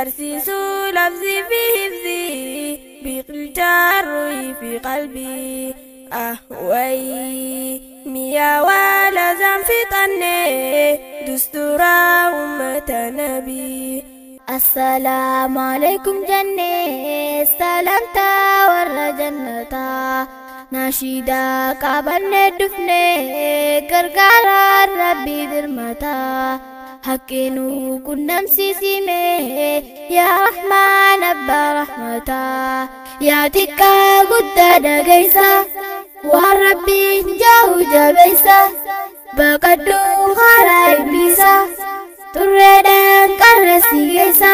Barsiisuu labsii fi hifzii biqilchaa ruhii fi qalbii. Ahwayii mi'aawaa lazaan fixannee dusturaa ummata nabii. Assalaamu alaikum jennee salamtaa warra jannataa. Nashiidaa qabannee dhufnee gargaaraan rabbii dirmataa. Haqqinuu qunnamsiisimee yaa Rahmaan abbaa rahmataa. Yaa xiqqaa guddaa dhageessa waan rabbiin jaahu jabeessa. Baqadhuu karaa iblisa turreedhaan qarreessi geessa.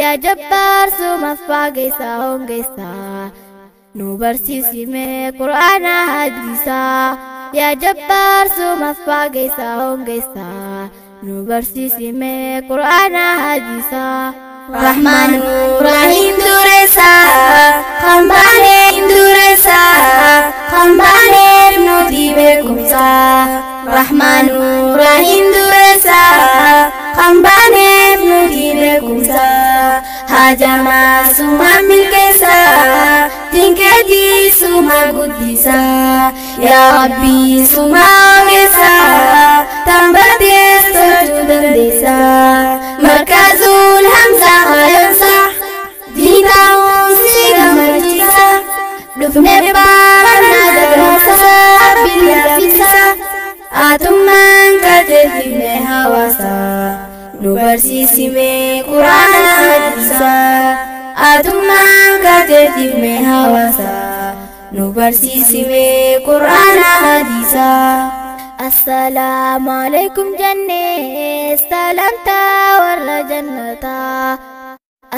Yaa jabbaar sumaaf faageessa hongeessa. Nu barsiisimee quraana hadiisaa. Yaa jabbaar sumaaf faageessa hongeessa. Nu barsiisimee quraana hadiisaa. Rahmaan Rahiim dureessa kan baaneef dureessa kan baaneef nuti beekumsa. Rahmaan Rahiim dureessa kan baaneef nuti beekumsa. Hajamaa suma milkeessa dinkeetii suma guddisa. Yaa Rabbi suma ogeessa tambatees tolchuu dandeessa. Markazuul Hamza hayoonsa diintaa'uun si gammachiisa. Dhufnee baafannaa dagansa rabbi laaffisa. Atummaan qajeelchifne hawaasa nu barsiisimee quraana hadiisa. Atummaan qajeelchifne hawaasa nu barsiisimee quraana hadiisa. Assalaamu alaikum jennee salamtaa warra jannataa.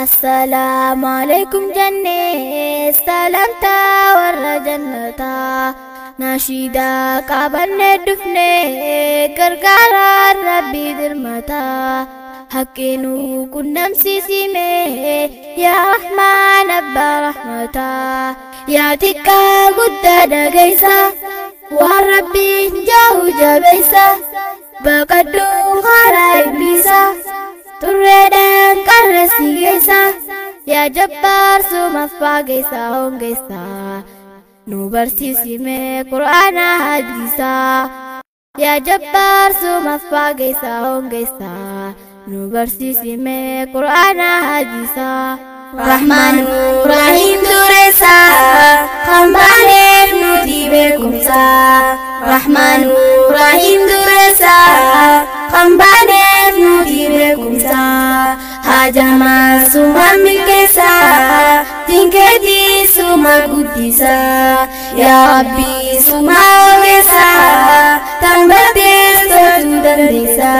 Assalaamu alaikum jennee salamtaa warra jannataa. Nashiidaa qabannee dhufnee gargaaraan rabbii dirmataa. Haqqinuu qunnamsiisimee yaa Rahmaan abbaa rahmataa. Yaa xiqqaa guddaa dhageessa waan rabbiin jaahu jabeessa. Baqadhuu karaa iblisa turreedhaan qarreessi geessa. Yaa jabbaar sumaaf faageessa hongeessa. Nu barsiisimee quraana hadiisaa. Yaa jabbaar sumaaf faageessa hongeessa. Nu barsiisimee quraana hadiisaa. Rahmaan Rahiim dureessa kan baaneef nuti beekumsa. Rahmaan Rahiim dureessa kan baaneef nuti beekumsa. Hajamaa suma milkeessa dinkeetii suma guddisa. Yaa Rabbi suma ogeessa tambatees tolchuu dandeessa.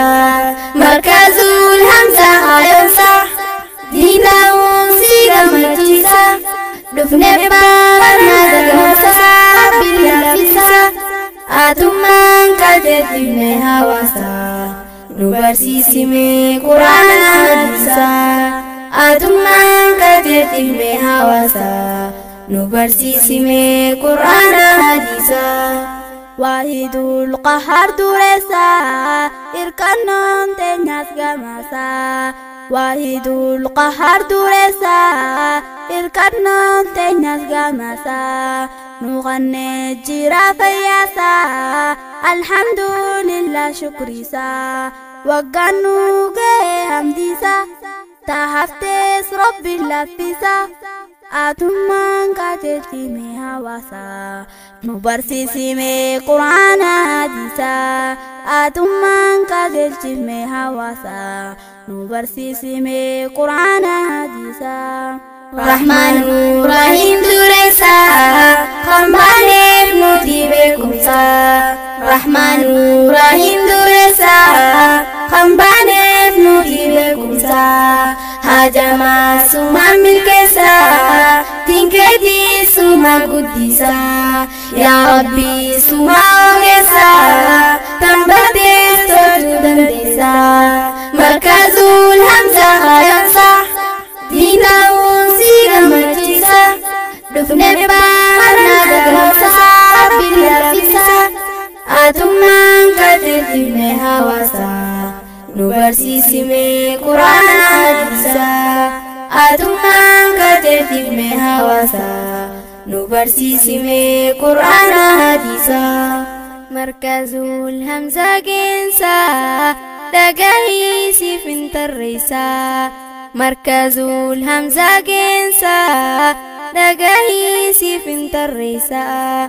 Markazuul Hamza hayoonsa diintaa'uun si gammachiisa. Dhufnee baafannaa dagansa rabbi laaffisa. Atummaan qajeelchifne hawaasa nu barsiisimee quraana hadiisa. Atummaan qajeelchifne hawaasa nu barsiisimee quraana hadiisa. Waahidul Qahhaar dureessa irkannoon teenyas gamaasa. Waahidul Qahhaar dureessa irkannoon teenyas gamaasa. Nu qannee jira fayyaasa alhamdulillah shukriisa. Waggaan nu ga'e hamdiisa taahaftees rabbi laaffisa. Atummaan qajeelchime hawaasa nu barsiisimee quraana hadiisaa. Atummaan qajeelchime hawaasa nu barsiisimee quraana hadiisaa. Rahmaan Rahiim dureessa kan baaneef nuti beekumsa. Rahmaan Rahiim dureessa kan baaneef nuti beekumsa. Hajamaa suma milkeessa dinkeetii suma guddisa. Yaa Rabbi suma ogeessa tambatees tolchuu dandeessa. Markazuul Hamza hayoonsa diintaa'uun si gammachiisa. Dhufnee baafannaa dagansa rabbi laaffisa. Atummaan qajeelchifne hawaasa Nu barsiisime quraana hadiisaa. Atummaan qajeelchifne hawaasa. Nu barsiisime quraana hadiisaa. Markazul Hamza Geensaa dhagahii siif hin tarreessaa. Markazul Hamza Geensaa dhagahii siif hin tarreessaa.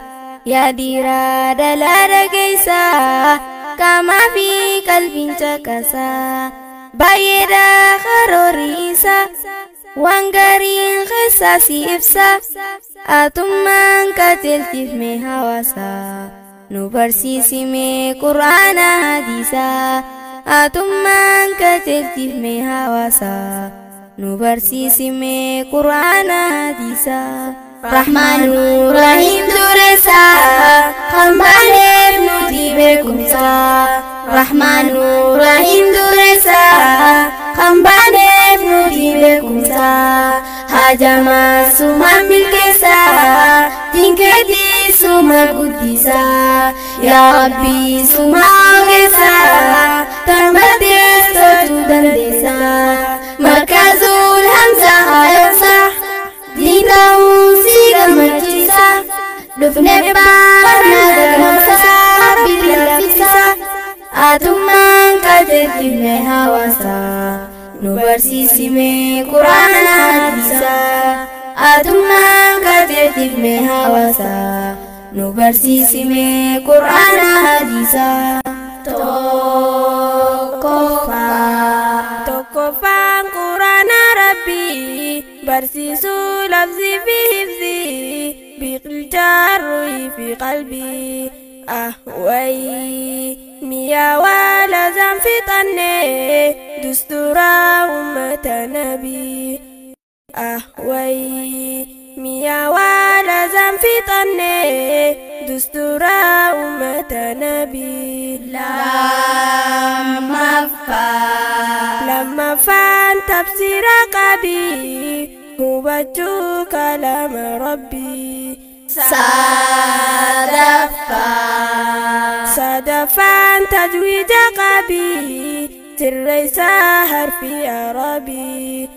Yaa dhiiraa dhalaa dhageessaa qaamaa fi qalbiin caqasaa. Baay'eedha karoorri isaa waan gariin keessaa si ibsa. Atummaan qajeelchifne hawaasa. Nu barsiisime quraana hadiisaa. Atummaan qajeelchifne hawaasa. Nu barsiisime quraana hadiisaa. Rahmaanu Rahiim dureessaa kan baaneef nuti beekumsa. Rahmaanu Rahiim dureessaa kan baaneef nuti beekumsa. Hajamaa suma milkeessaa dinkeetii suma guddisaa. Yaa Rabbi suma ogeessaa tan barteessatu dandeessaa. Markazul Hamza haayomsaa. Diina'uu si gammachiisa. Dhufne baarna gagamsa. Rabbi laffisa. Atummaan qajeelchifne hawaasa. Nu barsiisime quraana hadiisaa. Atummaan qajeelchifne hawaasa. Nu barsiisime quraana hadiisaa. Tokkoffaan quraana Rabbii barsiisuu labsii fi hifzii biqilchaa ruhii fi qalbii. Ahwayii mi'aawaa lazaan fixannee dusturaa uummata nabii. Ahwayii mi'aawaa lazaan fixannee dusturaa uummata nabii. Lammaffaan tafsiira qabii hubachuu kalaama Rabbii. Sadaffaan tajwiida qabii sirreessaa harfi Arabii.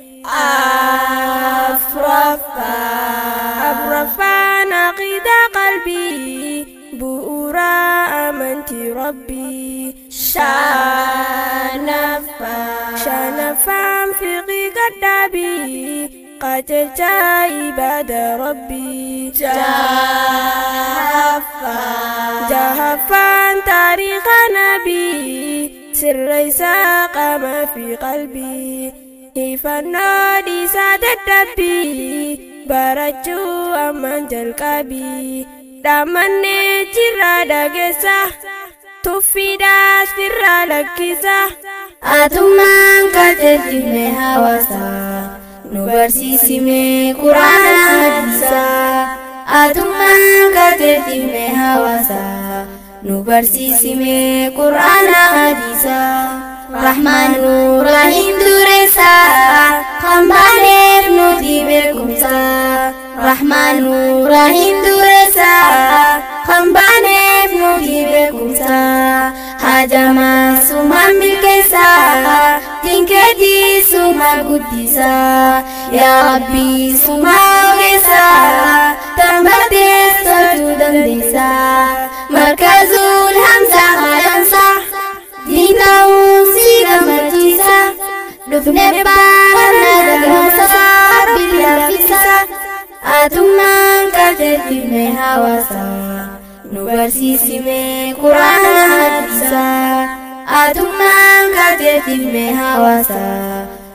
Afraffaan aqiidaa qalbii bu'uura amantii Rabbii. Shanaffaan fiqii gadhaabii qajeelcha ibaada Rabbii. Jahaffaan taariikha nabii sirreessaa qaama fi qalbii. Hifannoo dhiisaa dadhabbii barachuu ammaan jalqabii. Dhaamannee jirra dhageessa tuffiidhaas firraa lakkisa. Atummaan qajeelchifne hawaasa. Nu barsiisime quraana hadiisaa. Atummaan qajeelchifne hawaasa. Nu barsiisime quraana hadiisaa. Rahmaanu Rahiim dureessaa kan baaneef nuti beekumsa. Rahmaanu Rahiim dureessaa kan baaneef nuti beekumsa. Hajamaa suma milkeessaa dinkeetii suma guddisaa. Yaa Rabbi suma ogeessaa tan barteessatu dandeessaa. Markazul Hamza haayomsaa. Diina'uu si gammachiisa. Dhufne baarna gagamsa. Rabbi laffisa. Atummaan qajeelchifne hawaasa. Nu barsiisime quraana hadiisaa. Atummaan qajeelchifne hawaasa.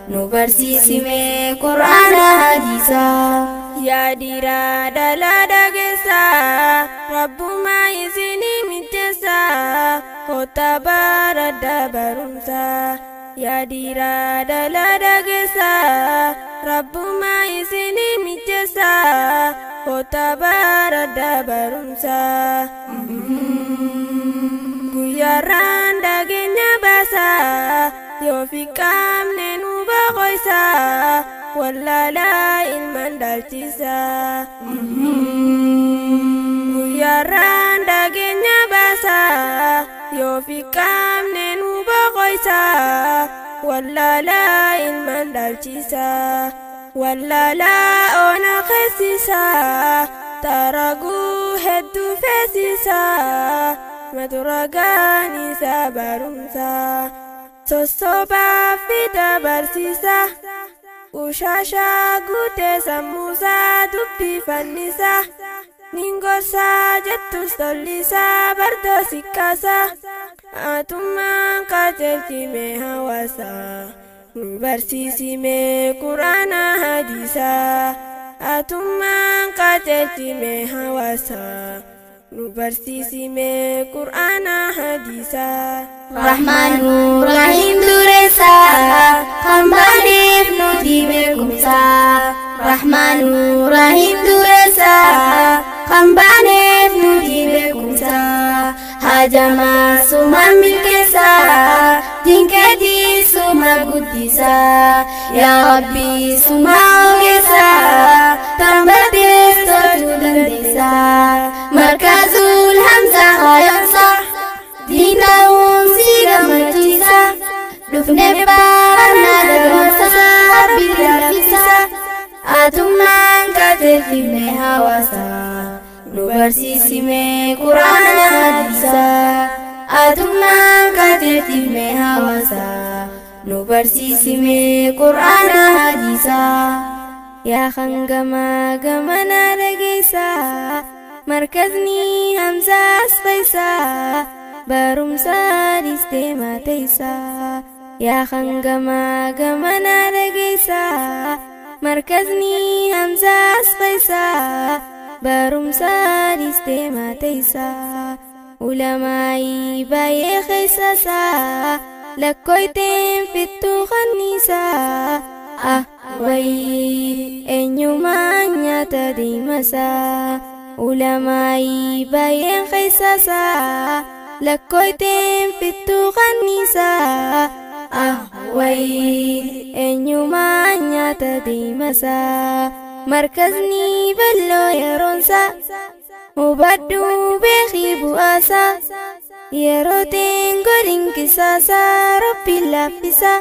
Nu barsiisime quraana hadiisaa. Yaa dhiiraa dhalaa dhageessaa Rabbumaa isinii mijeessaa kottaa baradhaa barumsaa. Yaa dhiiraa dhalaa dhageessaa Rabbumaa isinii mijeessaa kottaa baradhaa barumsaa. Guyyaarraan dhageenya baasaa yoo fi qaamne nu boqoysaa. Wallaalaa ilmaan dhaalchisaa. Guyyaarraan dhageenya baasaa yoo fi qaamne nu boqoysaa. boqoysa wallaalaa ilmaan dhaalchisa wallaalaa ona keessiisa taraguu hedduu feesisa maduragaan isaa barumsa sossobaa fi dabarsiisa Ushaashaa guutee sammuusaa dubbii fannisa Ningorsaa jettus tollisaa bardoo siqqaasa Atummaan qajeelchime hawaasa Nu barsiisime quraana hadiisaa Atummaan qajeelchime hawaasa Nu barsiisime quraana hadiisaa Rahmaanu Rahiim dureessa kan baaneef nuti beekumsa. Rahmaanu Rahiim dureessa kan baaneef nuti beekumsa. Hajamaa suma milkeessa dinkeetii suma guddisa. Yaa Rabbi suma ogeessa tan bartees tolchuu dandeessa. Markazul Hamza hayoomsa. Diina'uun si gammachiisa dhufne baanaa dagamsa rabbi laaffisa atummaan qajeelchifne hawaasa nu barsiisime quraana hadiisa atummaan qajeelchifne hawaasa nu barsiisime quraana hadiisa. Yaa hangamaa gamanaa dhageessaa markazni Hamzaas fayyisaa. Barumsa dhiistee mateessaa yaa hangamaa gamanaa dhageessaa markazni Hamzaas fayyisaa barumsa dhiistee mateessaa ulamaayii baay'ee keessasaa lakkooyteen fittuu kanniisaa ah wayii eenyumaan nyaata deemasaa ulamaayii baay'een keessasaa. Lakkooyteen fittuu kanniisaa ah wayii eenyumaan nyaata deemasaa markazni bal'oo yeroonsaa hubadhuu beekii bu'aasaa yerooteen godhin qisaasaa rabbi laaffisa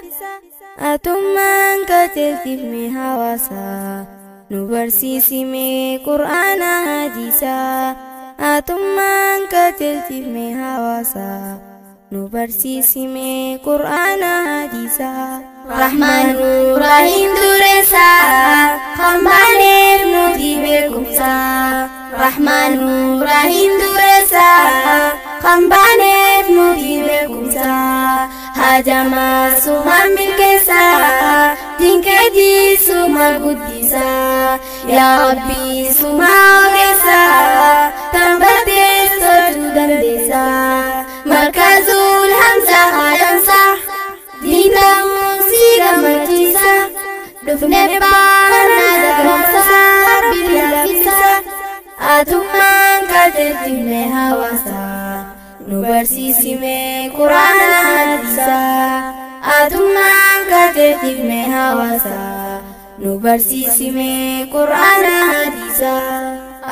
atummaan qajeelchifne hawaasaa nu barsiisime quraana hadiisaa. Atummaan qajeelchifne hawaasaa nu barsiisime quraana hadiisaa. Rahmaanu Rahiim dureessa kan baaneef nuti beekumsa. Rahmaanu Rahiim dureessa kan baaneef nuti beekumsa. Hajamaa suma milkeessa dinkeetii suma guddisa. Yaa Rabbi suma ogeessa tan bartees tolchuu dandeessa. Markazul Hamza hayoomsa diina'uun si gammachiisa dhufne baanaa dagamsa rabbi laaffisa atummaan qajeelchifne hawaasa nu barsiisime quraana hadiisa atummaan qajeelchifne hawaasa nu barsiisime quraana hadiisa.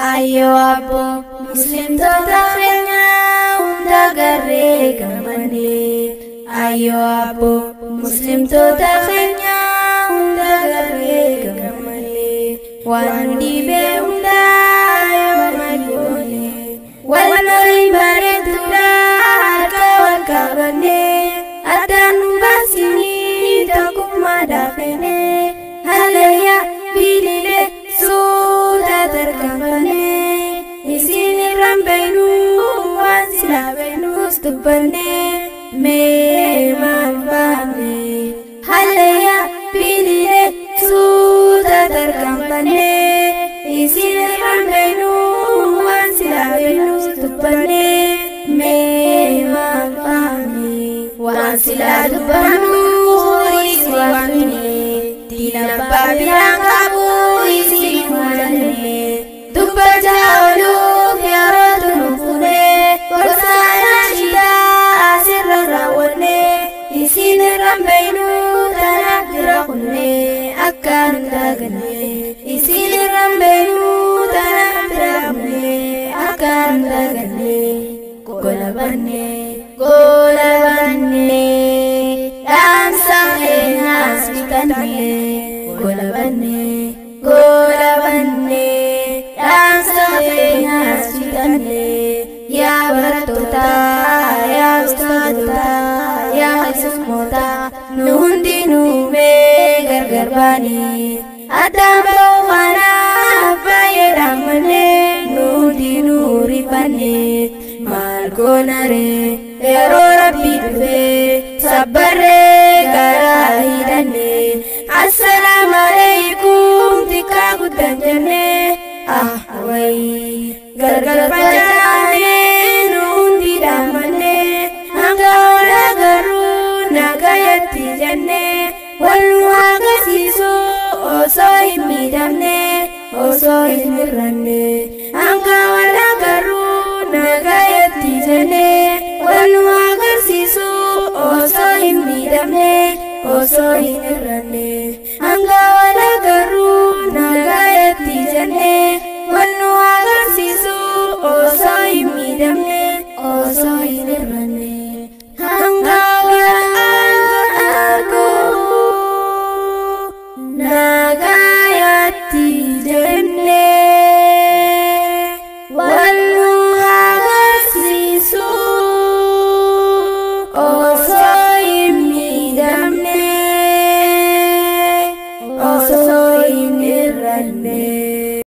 Ayyoo abbo muslimtoota keenya hunda garree gamannee. Ayyoo abbo muslimtoota keenya hunda garree gamannee. Waan nu dhibee hundaa yoo magoone wal lolli bareeduudha harka wal qabannee addaan nu baasinii tokkummaa daafnee hallayyaa bililee suuta tarkaanfannee isin irraan beeknuu waan silaa beeknus dubbannee mee maal baafne hallayyaa bililee suuta tarkaanfannee isin irraan beeknuu waan silaa beeknus dubbannee mee maal baafne waan silaa dubbannu isin waamne diina abbaa biraan qabu isin waamne dubbachaa ooluuf yerootu nu fuune gorsa nashiidaa asirra raawwanne isin irraan beeknu tanaaf bira kunne akka nu daaganne isin irraan beeknu tanaaf bira kunne akka nu daaganne gola banne gola banne. Kutanne golabanne golabanne dhaamsa keenyas fixanne. Yaa barattoota, yaa ustaadota, yaa keessummoota, nu hundinuu mee gargar baane addaan ba'uu kanaaf baay'ee dhaammanne, nu hundinuu rifanne. Maal goonaree yeroo rabbii dhufee sabbarree garaa hidhanne. Assalaamu alaikum xiqqaa guddaan jenne, ah wayi gargar facaane, nu hundi dhaammanne. Hanga wal agarruu nagayatti jenne, wal nu agarsiisu osoo hin miidhamne, osoo hin hir'anne. Hanga wal agarruu nagayatti jenne, wal nu agarsiisu osoo hin miidhamne, osoo hin hir'anne. Hanga wal agarruu nagayatti jenne, wal nu agarsiisu osoo hin miidhamne, osoo hin hir'anne. Hanga wal agarruu nagayatti.